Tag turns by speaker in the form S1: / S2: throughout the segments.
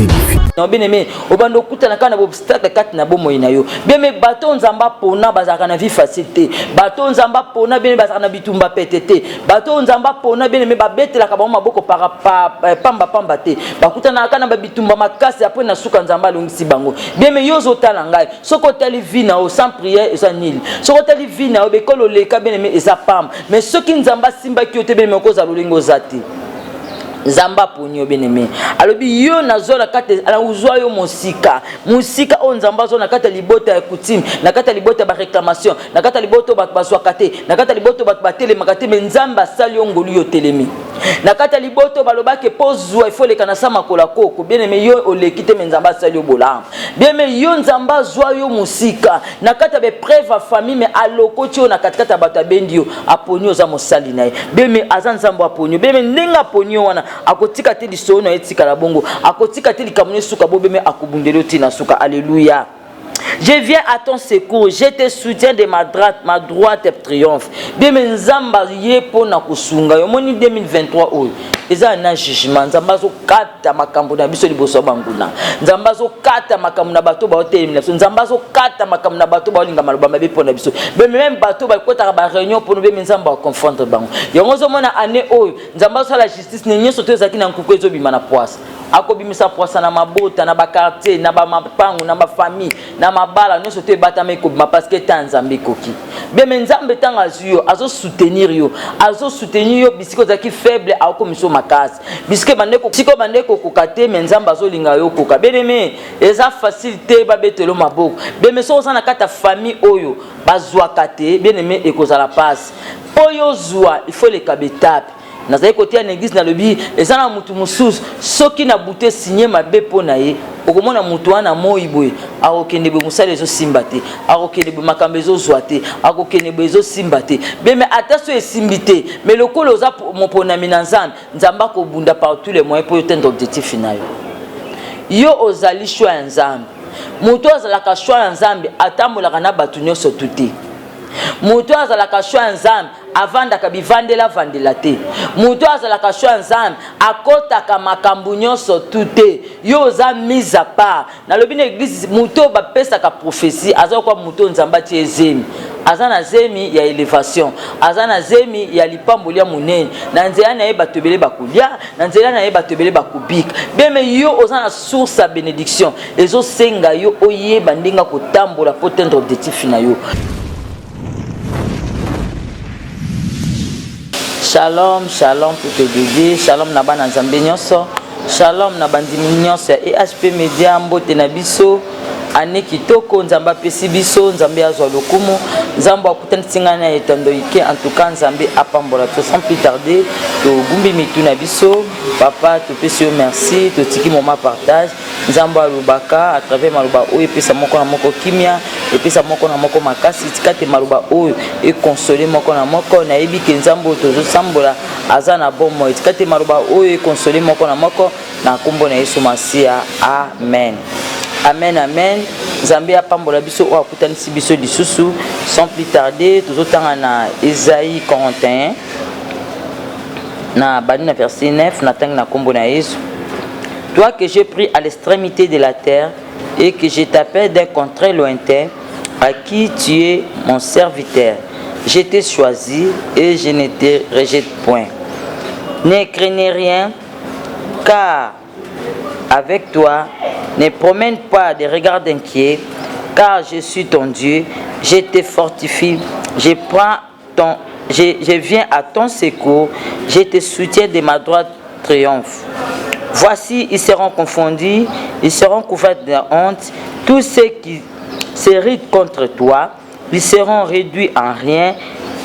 S1: s'édifie.
S2: Non, bien aimé, obanda okutana kaka na baobstacle kati na bomoi na yo. Bien aimé, bato oyo Nzambe apona bazalaka na vie facile te. Bato oyo Nzambe apona, bien aimé, bazalaka na bitumba pete te. Bato oyo Nzambe apona, bien aimé, babetelaka bango maboko para, pa, eh, pamba pamba te. Bakutanaka kaka na babitumba makasi, apres na suka Nzambe alongisi bango. Bien aimé, yo ozotala ngai, soki otali vie na yo sans prière eza nil. Soki otali vie na yo bekolo oleka, bien aimé, eza pamba. Mais soki Nzambe asimbaki yo te, bien aimé, okozala lolenge oza te. Nzambe aponi yo, bien aimé, alobi yo nazwa na kati, nazwa yo mosika mosika oyo Nzambe azwa na kati ya libota ya coutume, na kati ya libota ya baréclamation, na kati ya libota oyo bato bazwaka te, na kati ya libota oyo bato batelemaka te. Me Nzambe asali yo ngolu, yo otelemi na kati ya libota oyo balobaki mpo zwa ifo oleka na sa makolo ya koko. Bien aimé, yo oleki te, me Nzambe asali yo bolamu. Bien aimé, yo Nzambe azwa yo mosika na kati ya baépreuve ya famille, me alokoti yo na katikati ya bato, abendi yo, aponi yo, oza mosali na ye. Bien aimé, aza Nzambe aponi yo. Bien aimé, ndenge aponi yo wana, akotika te lisolo na ye etikala bongo, akotika te likambo na esuka bo. Bien aimé, akobundela yo ntina suka. Alleluya. Je viens à ton secours, je te soutiens de ma droite triomphe. Bien aimé, Nzambe ye mpo na kosunga yo. Omoni 2023 oyo eza na jugement. Nzambe azokata makambo na biso liboso ya banguna. Nzambe azokata makambo na bato baotelemela biso. Nzambe azokata makambo na bato baolinga maloba mabe mpo na biso. Bien aimé, même bato bakotaka baréunion mpono, bien aimé, Nzambe aconfondre bango. Yango ozomona année oyo Nzambe azosala justice ne nyonso to ezalaki na nkuku ezobima na poise. Akobimisa poisa na mabota, na baquartier, na bamapangu, na bafamille, na mabala nyonso to ebatama, ekobima, parce que ta Nzambe ekoki. Bien aimé, Nzambe ntango azwi yo, azosoutenir yo, azosoutenir yo bisika ozalaki faible, akokomisa yo makasi. Bisika sika obande kokoka te, me Nzambe azolinga yo okoka. Bien aimé, eza facile te babetelo maboko. Bien aimé, soki oza na kati ya famille oyo bazwaka te, bien aimé, ekozala mpasi mpo yo ozwa. Il faut eleka baétape. Nazali kotia na église, nalobi eza na mutu mosusu, soki na butu esigne mabe mpo na ye, okomona mutu wana moi boye akokende boye, mosala ezosimba te, akokende boye, makambo ezozwa te, akokende boye, ezosimba te. Bien aimé, ata so esimbi te, mais lokola oza moponami na Nzambe, Nzambe akobunda par tous les moyens mpo yo atteindre objectif na yo. Yo ozali choix ya Nzambe. Moto azalaka choix ya Nzambe atambolaka na bato nyonso tu te. Moto azalaka choix ya Nzambe avandaka bivandela vandela te. Moto azalaka choix ya Nzambe akɔtaka makambo nyonso tu te. Yo oza mise à part. Nalobi na église, moto oyo bapesaka prophétie aza kwa moto oyo Nzambe atie ezemi, aza na zemi ya élévation, aza na zemi ya lipamboli ya monene. Na nzela na ye bato ebele bakolia, na nzela na ye bato ebele bakobika. Bien aimé, yo oza na source ya bénédiction. Ezosenga yo oyeba ndenge kotambola mpo atteindre objectif na yo. Shalom, shalom peuple de Dieu, shalom na bana Nzambe nyonso, shalom na bandimi nyonso ya EHP Media. Mbote na biso, ane kitoko Nzambe apesi biso, Nzambe azwa lokumu. Nzambe akutanisi ngai na etando ike. En tout cas, Nzambe apambola biso. Sans plus tarder, togumbi mitu na biso. Papa, topesi yo merci. Totiki moment partage. Nzambe alobaka à travers maloba oyo, epesa moko na moko kimia, epesa moko na moko makasi. Tika te maloba oyo ekonsole moko na moko. Nayebi ke Nzambe oyo tozosambola aza na bomoi. Tika te maloba oyo ekonsole moko na moko na nkombo na Yesu Masiya. Amen, amen, amen. Nzambe apambola biso oyo akutanisi biso lisusu. Sans plus tarder, tozotanga na Esaïe 41, na bandi na verset 9. Natangi na nkombo na Yesu. Toi que j'ai pris à l'extrémité de la terre et que je t'appelle d'un contrée lointain, à qui tu es mon serviteur, je t'ai choisi et je ne te rejette point. Ne craignez rien, car avec toi, ne promène pas des regards inquiets, car je suis ton Dieu, je te fortifie, je viens à ton secours, je te soutiens de ma droite triomphe. Voici, ils seront confondus, ils seront couverts de honte, tous ceux qui s'irritent contre toi, ils seront réduits en rien,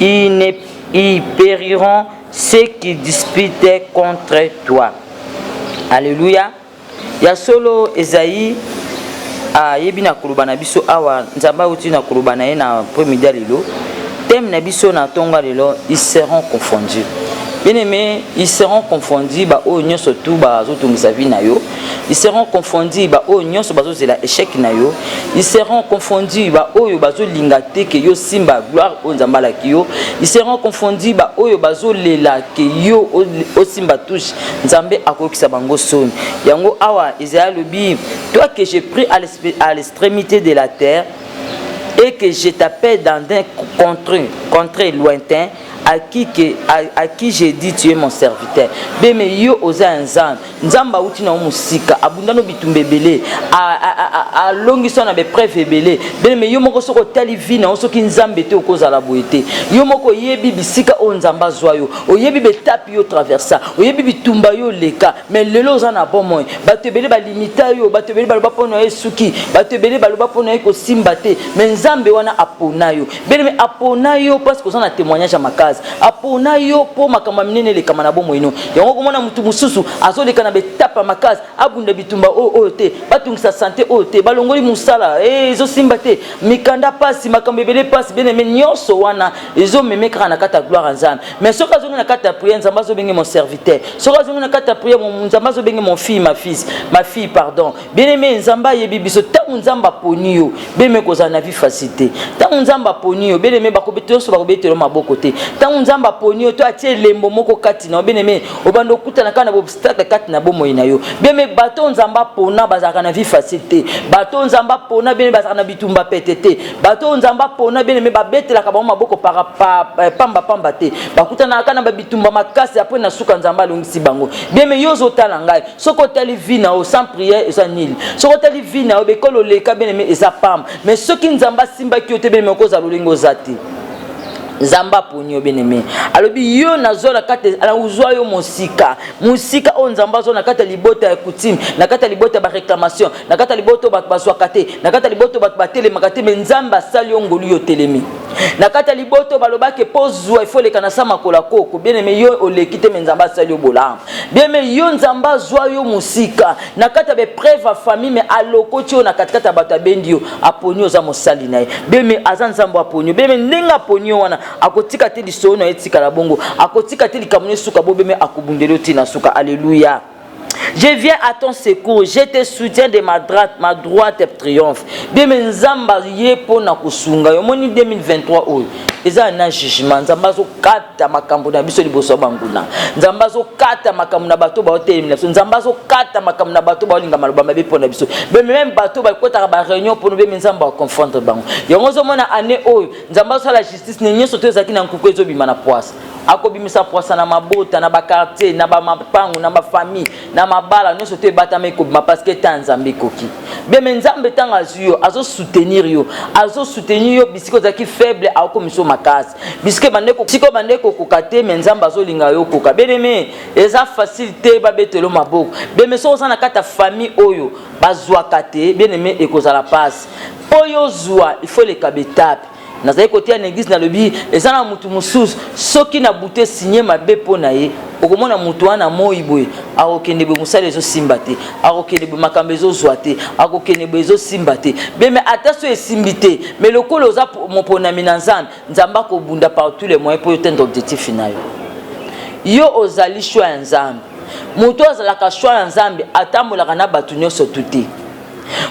S2: ils périront, ceux qui disputent contre toi. Alléluia. Ya solo, Esaïe ayebi na koloba na biso awa. Nzambe auti na koloba na ye na après-midi ya lelo. Thème na biso na ntongo ya lelo: ils seront confondus. Bien aimé, ils seront confondus ba oyo nyonso tu bazotungisa vie na yo. Ils seront confondus ba oyo nyonso bazozela échec na yo. Ils seront confondus ba oyo bazolinga te ke yo simba gloire oyo Nzambe alaki yo. Ils seront confondus ba oyo bazolela ke yo osimba touche. Nzambe akokisa bango soni. Yango awa Isaïe alobi, toi que j'ai pris à l'extrémité de la terre et que je t'appelle dans un contrée, contrée lointain, à qui que à, à qui j'ai dit tu es mon serviteur. Beme yo oza ya Nzambe. Nzambe auti na yo mosika, abunda no bitumba ebele, alongisa na baépreuve ebele. Beme yo moko soki otali vie na yo, soki Nzambe te, okozala boye te. Yo moko oyebi bisika oyo Nzambe azwa yo, oyebi baétape yo traversa, oyebi bitumba yo oleka, mais lelo oza na bomoi. Bato ebele balimita yo, bato ebele baloba mpo na yo esuki, bato ebele baloba mpo na yo ekosimba te, mais Nzambe wana apona yo. Bien-aimé, apona yo parce que oza na témoignage ya makasi. Apona yo mpo makambo ya minene elekama na bomoi no. Yango komona motu mosusu azoleka na baétape ya makasi, abunda bitumba oyo oyo te, batungisa santé oyo te, balongoli mosala, ezosimba te, mikanda pasi, makambo ebele pasi. Bien-aimé, nyonso wana ezomeme kaka na kati ya gloire ya Nzambe. Mais soki azongi na kati ya prière, Nzambe azobenge mon serviteur. Soki azongi na kati ya prière, Nzambe azobenge mon fille, ma fils, ma fille, pardon. Bien aimé, Nzambe ayebi biso. Ntango Nzambe aponi yo, bien aimé, kozala na vie facile te. Ntango Nzambe aponi yo, bien aimé, bakobeta nyonso, bakobetela maboko te. Ntango Nzambe aponi yo to atie elembo moko kati na yo, bien aimé, obanda okutana kaka na baobstacle kati na bomoi na yo. Bien aimé, bato Nzambe apona bazalaka na vie facile te. Bato Nzambe apona, bien aimé, bazalaka na bitumba pete te. Bato Nzambe apona, bien aimé, babetelaka bango maboko pamba pamba te. Bakutanaka kaka na babitumba makasi, après na suka Nzambe alongisi bango. Bien aimé, yo ozotala ngai, soki otali vie na yo sans prière, eza nil. Soki otali vie na yo, bekolo oleka, bien aimé, eza pamba. Mais soki Nzambe asimbaki yo te, bien aimé, okozala lolenge oza te. Nzambe aponi yo. Bien aimé, alobi yo nazwa na kati, nazwa yo mosika, mosika oyo Nzambe azwa na kati ya libota ya coutume, na kati ya libota ya baréclamation, na kati ya libota oyo bato bazwaka te, na kati ya libota oyo bato batelemaka te. Mais Nzambe asali yo ngolu, yo telemi na kati ya libota oyo balobaki mpo zwa ifo oleka na sa makolo ya koko. Bien aimé, yo oleki te, mais Nzambe asali yo bolamu. Bien aimé, yo Nzambe azwa yo mosika na kati ya baépreuve ya famille, mais alokoti yo na katikati ya bato, abendi yo, aponi yo, oza mosali na ye. Bien aimé, aza Nzambe aponi yo. Bien aimé, ndenge aponi yo wana, akotika te lisolo na ye etikala bongo, akotika te likambo na esuka bo. Bien aimé, akobundela yo ntina suka. Alleluya! Je viens à ton secours, je te soutiens de ma droite triomphe. Bien aimé, Nzambe ye mpo na kosunga yo. Omoni 2023 oyo eza na jugement. Nzambe azokata makambo na biso liboso ya banguna. Nzambe azokata makambo na bato baotelemela biso. Nzambe azokata makambo na bato baolinga maloba mabe mpo na biso. Bien aimé, même bato bakotaka baréunion mpono, bien aimé, Nzambe aconfondre bango. Yango ozomona année oyo Nzambe azosala justice ne nyonso to ezalaki na nkuku ezobima na poise. Akobimisa poisa na mabota, na baquartier, na bamapangu, na bafamille, na mabala nyonso to ebatama, ekobima parce que ta Nzambe ekoki. Bien aimé, Nzambe ntango azwi yo, azosoutenir yo, azosoutenir yo bisika ozalaki faible, akokomisa yo makasi. Bisika sika obande kokoka te, mais Nzambe azolinga yo okoka. Bien aimé, eza facile te babetelo maboko. Bien aimé, soki oza na kati ya famille oyo bazwaka te, bien aimé, ekozala mpasi mpo yo ozwa. Il faut eleka baétape. Nazali kotia na église, nalobi eza na mutu mosusu, soki na butu esigne mabe mpo na ye, okomona mutu wana moi boye akokende boye, mosala ezosimba te, akokende boye, makambo ezozwa te, akokende boye, ezosimba te. Bien aimé, ata so esimbi te, mais lokola oza moponami na Nzambe, Nzambe akobunda par tous les moyens mpo yo atteindre objectif na yo. Yo ozali choix ya Nzambe. Moto azalaka choix ya Nzambe atambolaka na bato nyonso tu te.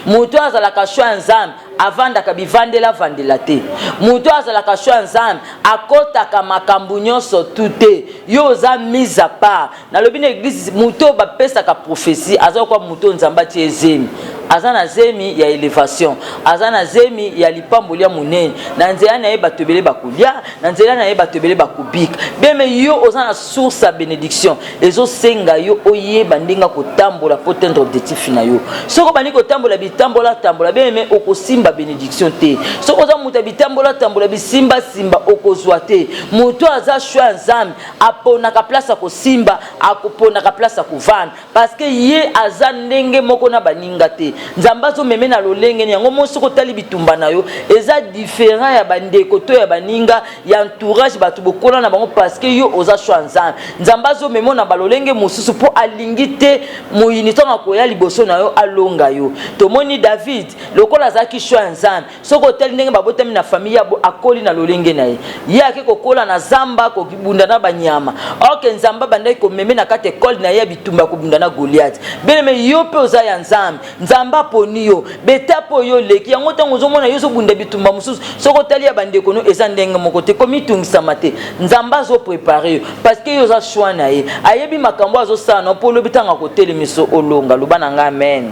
S2: Moto azalaka choix ya Nzambe avandaka bivandela vandela te. Moto azalaka choix ya Nzambe akɔtaka makambo nyonso tu te. Yo oza mise à part. Nalobi na église, moto oyo bapesaka prophétie aza kwa moto oyo Nzambe atie ezemi, aza na zemi ya élévation, aza na zemi ya lipamboli ya monene. Na nzela na ye bato ebele bakolia, na nzela na ye bato ebele bakobika. Bien aimé, yo oza na source ya bénédiction. Ezosenga yo oyeba ndenge kotambola po atteindre objectif na yo. Soki obandi kotambola bitambola tambola, bien aimé, okosimba bénédiction te. Soki oza moto ya bitambola tambola, bisimbasimba, okozwa te. Moto aza choix ya Nzambe aponaka place ya kosimba, akoponaka place ya kovanda, parce que ye aza ndenge moko na baninga te. Nzambe azomeme na lolenge nini? Yango mo soki otali bitumba na yo eza différent ya bandeko to ya baninga ya entourage, bato bokola na bango, parce que yo oza choix Nzambe. Nzambe azomema na balolenge mosusu mpo alingi te moyini ntango akoya liboso na yo alonga yo. Tomoni David, lokola azalaki choix ya Nzambe, soki otali ndenge babotami na famille ya akoli na lolenge na ye, ye ake kokola na zamba kobunda na banyama. Oke Nzambe abandaki komeme na kati ekole na ye ya bitumba kobunda na Goliath. Bien-aimé, yo mpe oza ya Nzambe. Nzambe aponi yo, beta mpo yo oleki yango. Ntango ozomona yo ozobunda bitumba mosusu, soki otali ya bandeko no eza ndenge moko te, komitungisama te. Nzambe azoprépare yo parce que yo oza choix na ye. Ayebi makambo azosala na mpo olobi ntango akotelemiso olonga. Loba na ngai amen.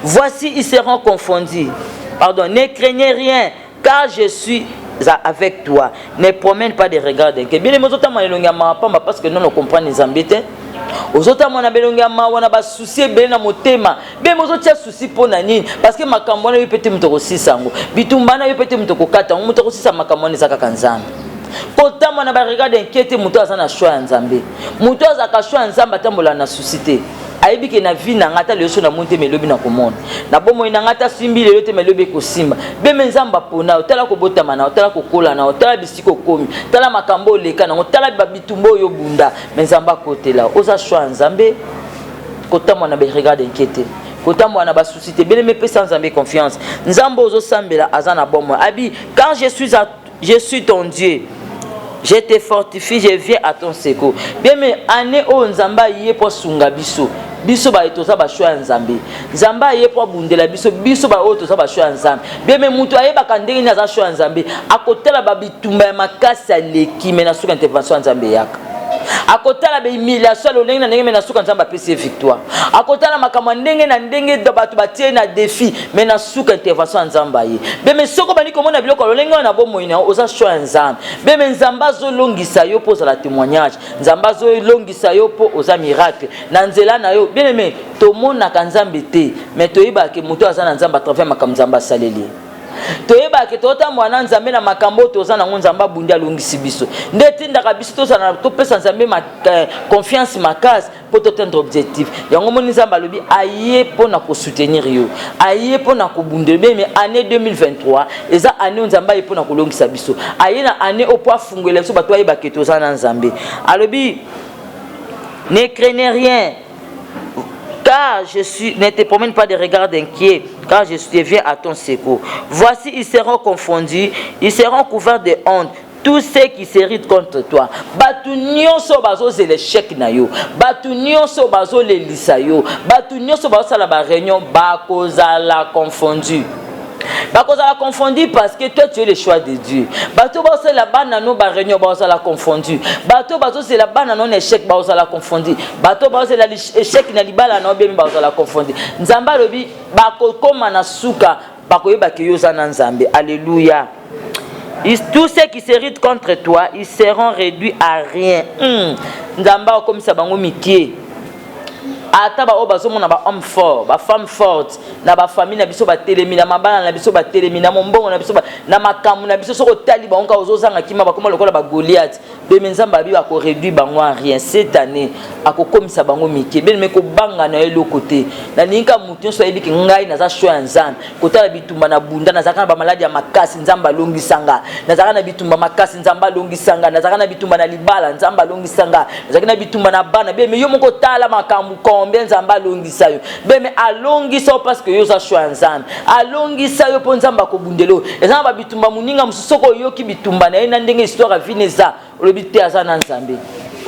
S2: Voici, ils seront confondus. Pardon, ne craignez rien, car je suis avec toi. Ne promène pas des regards d'inquiétude. Bien aimé, ozotama elongi ya mawa pamba parce que non comprendre Nzambe te. Ozotamona na belongi ya mawa na basusi ebele na motema. Bien, ozotia souci mpo na nini? Parce que makambo wana yo mpe te moto akosisa yango, bitumba na yo mpe te moto akokata yango. Moto akosisa makambo wana eza kaka Nzambe. Kotambola na baregard inquiet te. Moto aza na choix ya Nzambe, moto azalaka choix ya Nzambe atambola na souci te. Ayebi ke na vie na nga, ata lelo so namoni te, melobi na komona. Na bomoi na nga, ata simbi lelo te, melobi ekosimba. Beme Nzambe apona yo. Tala kobotama na yo, tala kokola na yo, tala bisika okomi, tala makambo oleka nango, tala babitumba oyo obunda, mais Nzambe akotela. Oza choix ya Nzambe. Kotambola na baregard inquiet te, kotambola na basusi te. Bien-aimé, epesa Nzambe confiance. Nzambe ozosambela aza na bomoi. Abi car je suis ton Dieu, je te fortifie, je viens à ton secours. Bien-aimé, année oyo Nzambe aye mpo asunga biso, biso baye toza bachoix ya Nzambe. Nzambe aye mpo abundela biso, biso baoyo toza bachoix ya Nzambe. Bien-aimé, moto ayebaka ndenge nini aza choix ya Nzambe, akotala babitumba ya makasi aleki, mais na suka intervention ya Nzambe eyaka. Akotala bahumiliation ya lolenge na ndenge, mais na suka Nzambe apesi ye victoire. Akotala makambo ya ndenge na ndenge, bato batie na défi, mais na suka intervention ya Nzambe aye. Bien-aimé, soki obandi komona biloko ya lolenge wana na bomoi na yo, oza choix ya Nzambe. Bien-aimé, Nzambe azolongisa yo mpo ozala témoignage. Nzambe azolongisa yo mpo oza miracle na nzela na yo. Bien aimé, tomonaka Nzambe te, mais toyebaka moto aza na Nzambe à travers makambo Nzambe asaleli ye. Toyebaka totambola na Nzambe na makambo oyo toza nango. Nzambe abundi, alongisi biso. Nde etindaka biso tozala, topesa Nzambe confiance makasi mpo toatteindre objectif yango. Moni Nzambe alobi aye mpo na kosoutenir yo, aye mpo na kobundela. Bien-aimé, année 2023 eza année oyo Nzambe aye mpo na kolongisa biso. Aye na année oyo mpo afungwela biso, bato ayebaka toza na Nzambe. Alobi: ne craignez rien, car je suis, ne te promène pas de regards inquiets, car je te viens à ton secours. Voici, ils seront confondus, ils seront couverts de honte, tous ceux qui s'irritent contre toi. Bato nyonso bazozela échec na yo, bato nyonso bazolelisa yo, bato nyonso bazosala baréunion, bakozala confondu, bakozala confondu, parce que toi, tu es le choix de Dieu. Bato bazosala bana no baréunion bazozala confondu. Bato bazozela bana no na échec bazozala confondu. Bato bazozela échec na libala na obemi bazozala confondu. Nzambe alobi bakokóma na suka, bakoyebaka yo oza na Nzambe. Alleluya. Tous ceux qui s'irritent contre toi, ils seront réduits à rien. Nzambe akokomisa bango mike. Ata baoyo bazomona bahomme fort, bafemme forte na bafamille na biso, batelemi na mabala na biso, batelemi na mombongo na biso, na makambo na biso, soki otali bango kaka ozozanga kima, bakoma lokola bagoliath. Bien-aimé, Nzambe abi bakoréduire bango en rien cette année, akokomisa bango mike. Bien-aimé, kobanga na yo eloko te. Nalingi kaka motu nyonso ayebiki ngai naza choix ya Nzambe. Kotala bitumba na bunda, nazalaka na bamaladi ya makasi, Nzambe alongisanga. Nazalaka na bitumba makasi, Nzambe alongisanga. Nazalaka na bitumba na libala, Nzambe alongisanga. Nazalaki na bitumba na bana. Bien-aimé, yo moko tala makambo combien Nzambe alongisa yo. Bien-aimé, alongisa yo parce que yo oza choix ya Nzambe. Alongisa yo mpo Nzambe akobundela oyo eza na babitumba. Moninga mosusu, soki oyoki bitumba na ye na ndenge histoire ya vie eza, olobi te aza na Nzambe.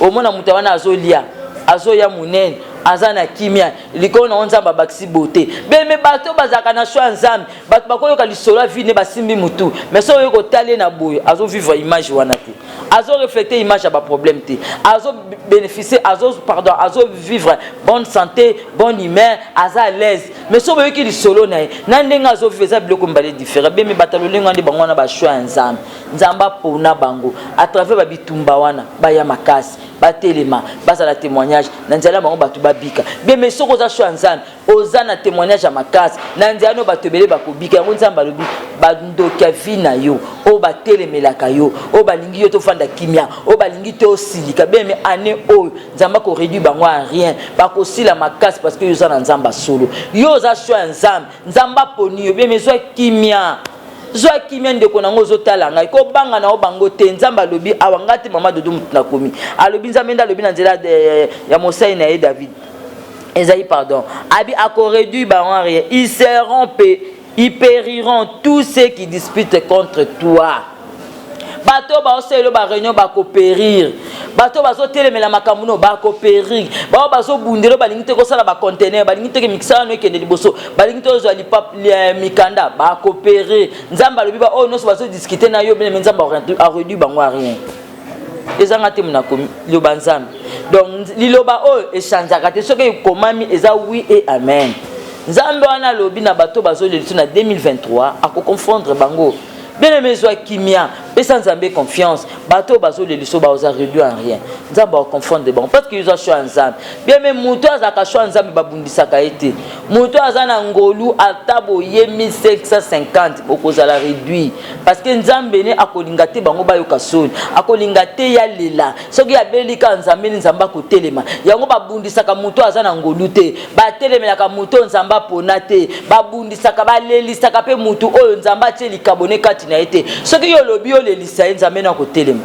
S2: Omona moto wana azolia, azoya monene, aza na kimia likolo nango, Nzambe abakisi bote. Bien-aimé, bato bazalaka na choix ya Nzambe, bato bakoyoka lisolo ya vie ne, basimbi motu, mais soki oyoki kotala ye na boye, azovivre image wana te, azorefléter image ya baproblème te, azobénéficie, azo, pardon, azovivre bonne santé, bonne humeur, aza à l'aise. Mais soki boyoki lisolo na ye na ndenge azovivre, eza biloko mibale différent. Bien-aimé, bato lolenge wana nde bango wana bachoix ya Nzambe. Nzambe apona bango à travers babitumba wana, baya makasi. Batelema, bazala témoignage na nzela na bango, bato babika. Bien, mais soki oza choix ya Nzambe, oza na témoignage ya makasi na nzela no, bato ebele bakobika. Yango Nzambe alobi: bandoki ya vie na yo, oyo batelemelaka yo, oyo balingi yo tofanda kimia, oyo balingi te osilika, bien, mais année oyo Nzambe akoréduire bango à rien, bakosila makasi, parce que yo oza na Nzambe asolo, yo oza choix ya Nzambe, Nzambe aponi yo. Bien, mais zwa kimia, zwa kimia, ndeko nango ozotala ngai, kobanga na yo bango te. Nzambe alobi awa, ngai te, mama Dodo motu nakomi, alobi Nzambe nde alobi na nzela ya mosali na ye David Esaïe, pardon, abi akoréduire bango à rien, ils seront ils périront, tous ceux qui disputent contre toi. Bato baosalela baréunion bakopérir, bato bazotelemela makambo no bakopérir, bao bazobundela, balingi te kosala baconteneur, balingi te ke mikisala no ekende liboso, balingi te ozwa mikanda, bakopérir. Nzambe alobi ba oyo nyonso bazodiscuter na yo, bien, Nzambe aréduire bango à rien. Ezanga te monako liloba Nzambe. Donc liloba oyo echangeaka te, soki ekomami eza oui et amen. Nzambe wana alobi na bato bazoleliso na 2023, akoconfondre bango. Bien aimé, ezwa kimia, pesa Nzambe confiance. Bato oyo bazoleliso baoza réduit en rien, Nzambe akoconfondre bango, parce que eza choix ya Nzambe. Bien aimé, moto azalaka choix ya Nzambe, babundisaka ye te. Moto aza na ngolu, ata boye 1550, bokozala réduit, parce que Nzambe ne akolinga te bango bayoka soni, akolinga te ya lela. Soki abeli kaka Nzambe ne, Nzambe akotelema. Yango babundisaka moto aza na ngolu te, batelemelaka moto oyo Nzambe apona te, babundisaka, balelisaka mpe motu oyo Nzambe atie likabo ne kati na ye te. Soki yo olobi olelisa ye, Nzambe ne akotelema.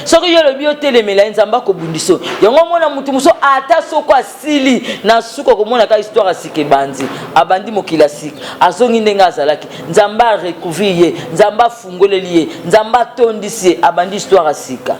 S2: Soki yo olobi otelemela ye, Nzambe akobundisa. Yango omona motu mosusu, ata soko asili na suka, komona ka histoire ya sika ebandi, abandi mokili ya sika, azongi ndenge azalaki. Nzambe arecouvrir ye, Nzambe afungoleli ye, Nzambe atondisi ye, abandi histoire ya sika.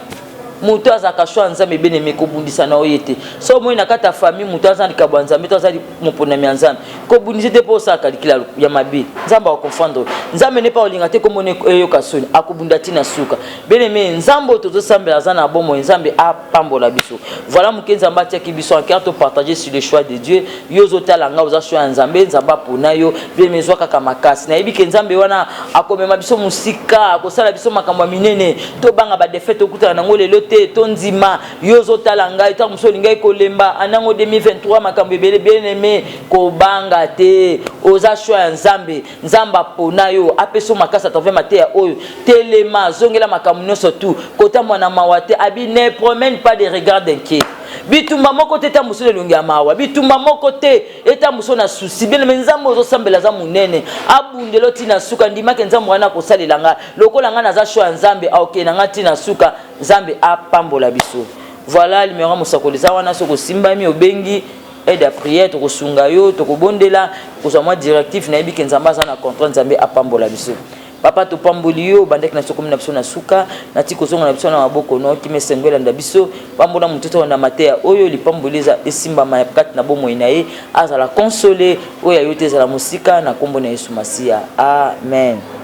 S2: Moto azalaka choix ya Nzambe, ebenemi kobundisa na oye te. So omoi na kati ya famille moto aza likabo ya Nzambe to aza moponami ya Nzambe, kobundisa te, mpo osalaka likila ya mabe, Nzambe akoconfondre. Nzambe ne mpe olinga te komona eyoka soni, akobunda ntina suka. Bien-aimé, Nzambe oyo tozosambela aza na bomoi, Nzambe apambola biso. Voilà moke Nzambe atiaki biso en cœur topartager sur le choix de Dieu. Yo ozotala nga, oza choix ya Nzambe, Nzambe apona yo. Bien-aimé, ezwa kaka makasi. Nayebi ke Nzambe wana akomema biso mosika, akosala biso makambo ya minene. Tobanga badéfaites okutana nango lelo te, tondima. Yo ozotala ngai, ntango mosusu olingaki kolemba anango 2023, makambo ebele. Bien-aimé, kobanga te, oza choix ya Nzambe, Nzambe apona yo, apesa yo makasi à travers mateya oyo. Telema, azongela makambo nyonso tu, kotambola na mawa te. Abi ne promène pas de regard d'inquiet. Bitumba moko te etambuso na elongi ya mawa, bitumba moko te etambuso na souci. Bien, mais Nzambe ozosambela aza monene, abundela ntina suka. Ndimaki Nzambe wana akosalela nga, lokola nga naza choix ya Nzambe, aokende na nga ntina suka. Nzambe apambola biso. Voilà, numéro ya mosakoli eza wana. Soki osimbami, obengi aide ya prière, tokosunga yo, tokobondela, kozwa mwa directive. Nayebi ke Nzambe aza na contrôle. Nzambe apambola biso. Papa, topamboli yo. Bandeki na biso, komi na biso na suka, nati kozonga na biso na maboko no. Kima esengo elanda biso. Pambola motu to na mateya oyo, lipamboli eza esimbama kati na bomoi na ye, azala consolé. Oyo ya yo te ezala mosika, na nkombo na Yesu Masiya, amen.